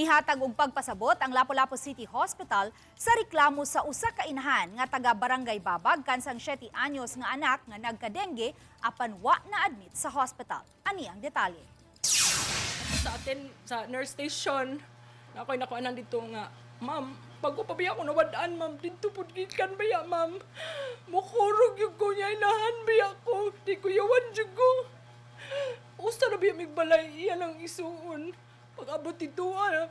Nihatag og pagpasabot ang Lapu-Lapu City Hospital sa reklamo sa usa ka inahan nga taga Barangay Babag kansang 7 anyos nga anak nga nagka-dengue apan wa na admit sa hospital. Ani ang detalye. Sa atin sa nurse station na ako'y nakuanan dito nga, "Ma'am, bago pa biya ako nawadaan, ma'am, dito pud gikan biya, ma'am. Mukurog yung ko niya, inahan biya ko, di ko yawan jud ko. Usa na biya migbalay iya lang isuon. Pag abot dito, ah,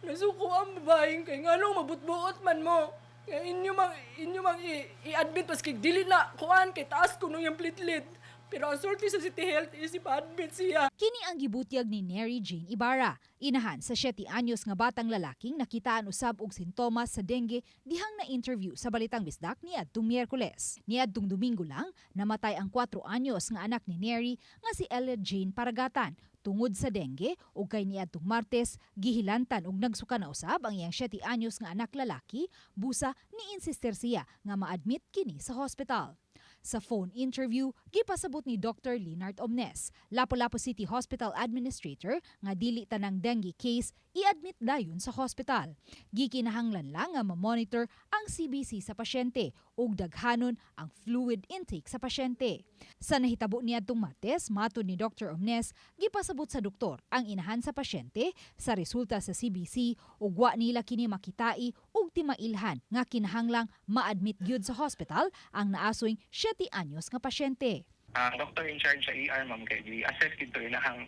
nasuko ang babaeng kay nganong mabutbuot man mo. Nga inyo mang i-admit paski dili na kuan kay taas ko nung yung platelet." Pero ang sulti sa City Health is ipa-admit siya. Kini ang gibutyag ni Neri Jane Ibarra, inahan sa 7 anyos nga batang lalaking nakitaan usab og sintomas sa dengue dihang na-interview sa Balitang Bisdak niadtong Miyerkules. Niadtong Domingo lang, namatay ang 4 anyos nga anak ni Neri nga si Ella Jane Paragatan tungod sa dengue ug kay niadtong Martes gihilantan og nagsuka na usab ang iyang 7 anyos nga anak lalaki, busa ni-insister siya nga ma-admit kini sa hospital. Sa phone interview, gipasabot ni Dr. Leonard Omnes, Lapu-Lapu City Hospital Administrator, nga dili tanang dengue case i-admit dayon sa hospital. Gikinahanglan lang nga ma-monitor ang CBC sa pasyente ug daghanon ang fluid intake sa pasyente. Sa nahitabo niadtong Martes, matod ni Dr. Omnes, gipasabot sa doktor ang inahan sa pasyente sa resulta sa CBC ug wa nila kini makitai ug timailhan nga kinahanglang ma-admit gyud sa hospital ang naasoy 7 anyos nga pasyente. Ang doctor in charge sa ER, ma'am, kay gi-assess dito ilahang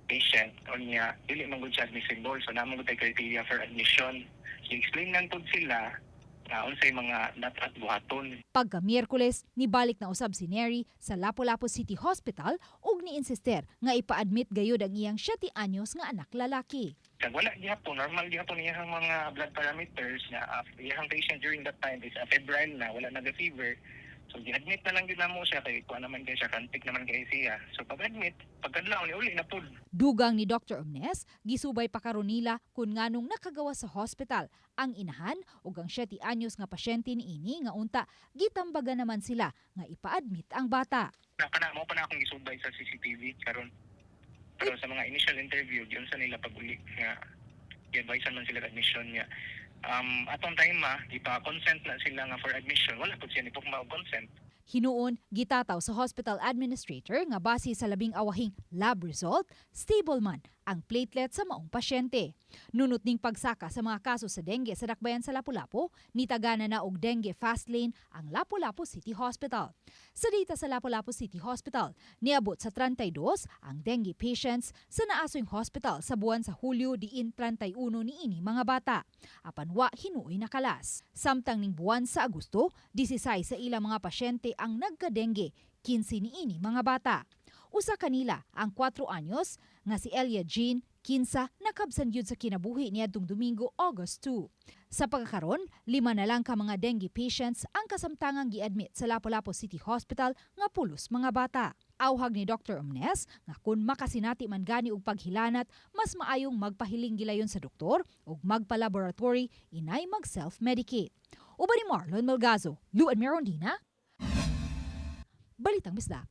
patient unya dili man gud siya admissible, so naa man gud tay criteria for admission. So explain lang pud sila na unsay mga dapat buhaton. Pagka Miyerkules, nibalik na usab si Neri sa Lapu-Lapu City Hospital ug ni-insister nga ipa-admit gayud ang iyang 7 anyos nga anak lalaki. Kag wala gihapon, normal gihapon iyang mga blood parameters na iyang patient during that time is febrile na, wala na fever. So gi-admit na lang gyud namo siya kay kuan naman kay siya, frantic naman kay siya. So pag-admit, pagkadlaw ni uli na pud. Dugang ni Dr. Omnes, gisubay pa karon nila kung nganong nakagawa sa hospital ang inahan ug ang 7 anyos nga pasyente niini nga unta gitambagan naman sila nga ipa-admit ang bata. Na kana mo pa na akong gisubay sa CCTV karon. Pero sa mga initial interview, giunsa nila pag-uli nga gi-advisean man sila admission niya. Atong time ma, ipa-consent na sila nga for admission. Wala pud siya ni og consent. Hinuon, gitataw sa hospital administrator nga base sa labing awahing lab result, stable man ang platelet sa maong pasyente. Nunot ning pagsaka sa mga kaso sa dengue sa dakbayan sa Lapu-Lapu, nitagana na og dengue fast lane ang Lapu-Lapu City Hospital. Sa data sa Lapu-Lapu City Hospital, niabot sa 32 ang dengue patients sa naasoy hospital sa buwan sa Hulyo, diin 31 niini mga bata. Apan wa hinuoy nakalas. Samtang ning buwan sa Agosto, 16 sa ilang mga pasyente ang nagka-dengue, 15 niini mga bata. Usa kanila ang 4 anyos nga si Elia Jean, 15, nakabsan gyud sa kinabuhi niadtong Domingo, August 2. Sa pagkakaron, lima na lang ka mga dengue patients ang kasamtangang gi-admit sa Lapu-Lapu City Hospital nga pulos mga bata. Awhag ni Dr. Omnes nga kung makasinati man gani og paghilanat, mas maayong magpahiling gilayon sa doktor ug magpa-laboratory inay mag-self-medicate. Uban ni Marlon Melgazo, Luan Merondina, Balitang Bisdak.